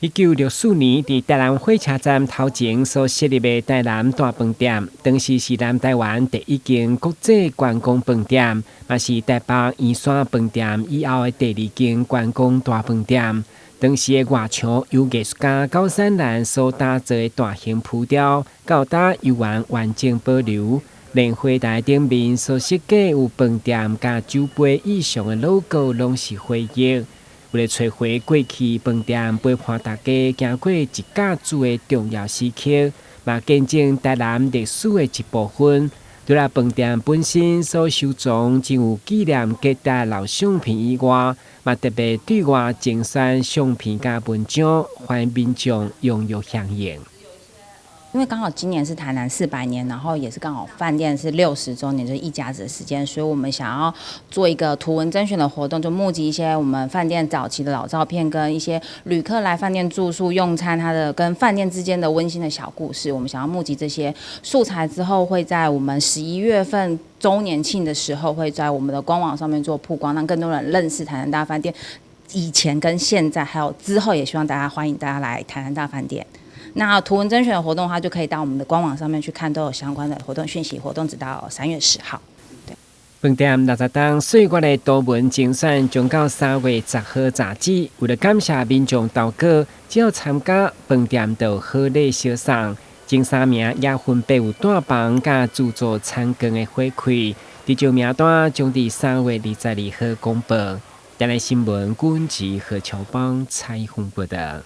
1964年，佇台南火車站頭前所設立的台南大飯店，當時是南台灣第一間國際觀光飯店，嘛是台北圓山飯店以後的第二間觀光大飯店。當時的外牆由藝術家高山蘭所打造的大型浮雕，到今猶原完整保留。蓮花台頂面所設計有飯店佮酒杯意象的 logo，攏是回憶。為了揣回過去飯店陪伴大家行過一甲子的重要時刻，嘛見證台南歷史的一部分。除了飯店本身所收藏真有紀念價值老相片以外，嘛特別對外精選相片佮文章，歡迎民眾踴躍響應。因為剛好今年是台南400年，然後也是剛好飯店是60週年，就是一甲子的時間，所以我們想要做一個圖文甄選的活動，就募集一些我們飯店早期的老照片，跟一些旅客來飯店住宿用餐，他的跟飯店之間的溫馨的小故事。我們想要募集這些素材之後，會在我們11月份週年慶的時候，會在我們的官網上面做曝光，讓更多人認識台南大飯店以前跟現在，還有之後，也希望大家歡迎大家來台南大飯店。那圖文甄選的活動的話，就可以到我們的官網上面去看，都有相關的活動訊息。活動直到3月10號。對。飯店60冬歲月的圖文精選將到3月10號截止。為了感謝民眾投稿，只要參加飯店就好禮相送。前三名也分別有帶房佮自助餐券的回饋。得獎名單將佇3月22號公布。台南新聞，郭文吉何喬邦採訪報導。